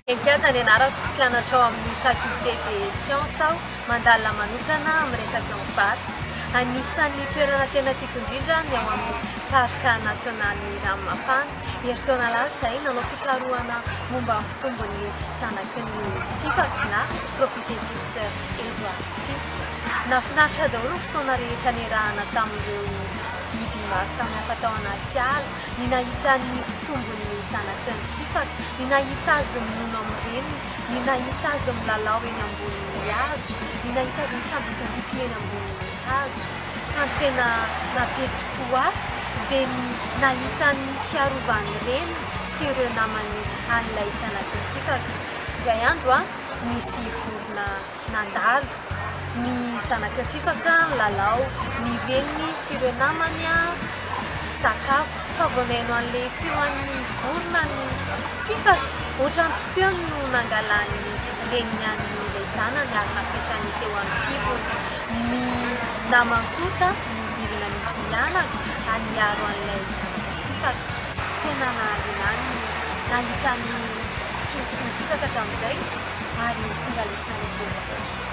Heninkaja ny anarako, mpianatra ao amin'ny Faculté des Sciences aho, mandalina manokana amin'ny resaka varotra. Anisan'ny toerana tena tiako indrindra ny ao amin'ny Parc National-n'ny Ranomafana. Herintaona lasa izay, nanao fikarohana momba ny fitombon'ny zanaky ny sifaka na Propithecus edwardsi. Nahafinaritra daholo ny fotoana rehetra niarahana tamin'ireo biby maro samihafa tao anaty ala, ny nahita ny fitombon'ny zanaky ny sifaka, ny nahita azy minono amin'ny reniny, ny nahita azy milalao eny ambonin'ny hazo, ny nahita azy mitsambikimbikina eny ambonin'ny hazo. Fa ny tena nampihetsi-po ahy dia ny nahita ny fiarovan'ny reniny sy ireo namany an'ilay zanaky ny sifaka. Indray andro aho nisy vorona nandalo. Ny zanak'i Sifaka nilalao, ny reniny sy ireo namany nisakafo. Fa vao nihaino an'ilay feon'ny vorona ny Sifaka, ohatran'ny tsy teo no nangalan'ny reniny an'ilay zanany ary napetrany teo amin'ny kibony. Ny namany kosa nihodidina an'izy mianaka ary niaro an'ilay zanak'i Sifaka. Tena nahaliana ahy ny nahita ny fihetsiky ny sifaka tamin'izay ary tonga lesona lehibe ho ahy.